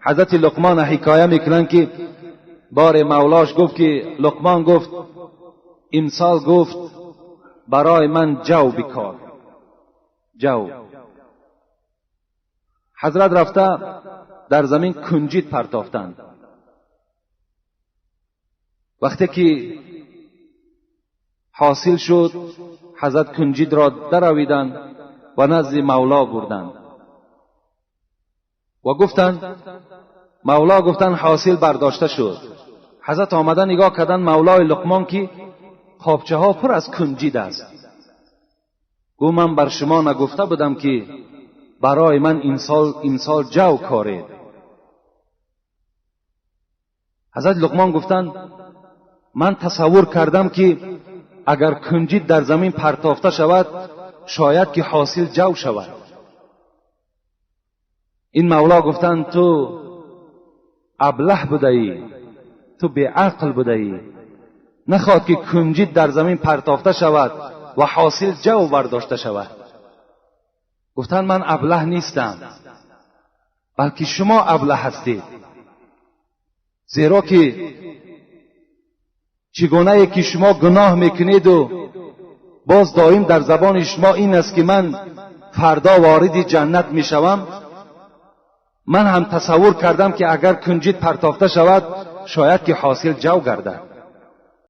حضرت لقمان حکایه میکنن که بار مولاش گفت که لقمان گفت امسال گفت برای من جو بکار جو. حضرت رفته در زمین کنجید پرتافتند. وقتی که حاصل شد حضرت کنجید را درویدند و نزد مولا بردند و گفتند، مولا گفتند حاصل برداشته شد. حضرت آمده نگاه کردن مولای لقمان که قابچه ها پر از کنجید است. گو من بر شما نگفته بودم که برای من امسال جو کارید؟ حضرت لقمان گفتند من تصور کردم که اگر کنجید در زمین پرتافته شود شاید که حاصل جو شود. این مولا گفتند تو ابله بوده ای، تو بیعقل بوده ای، نخواد که کنجید در زمین پرتافته شود و حاصل جو برداشته شود. گفتند من ابله نیستم، بلکه شما ابله هستید، زیرا که چگونه که شما گناه میکنید و باز دائم در زبان شما این است که من فردا وارد جنت میشوم، من هم تصور کردم که اگر کنجید پرتافته شود شاید که حاصل جو گردد.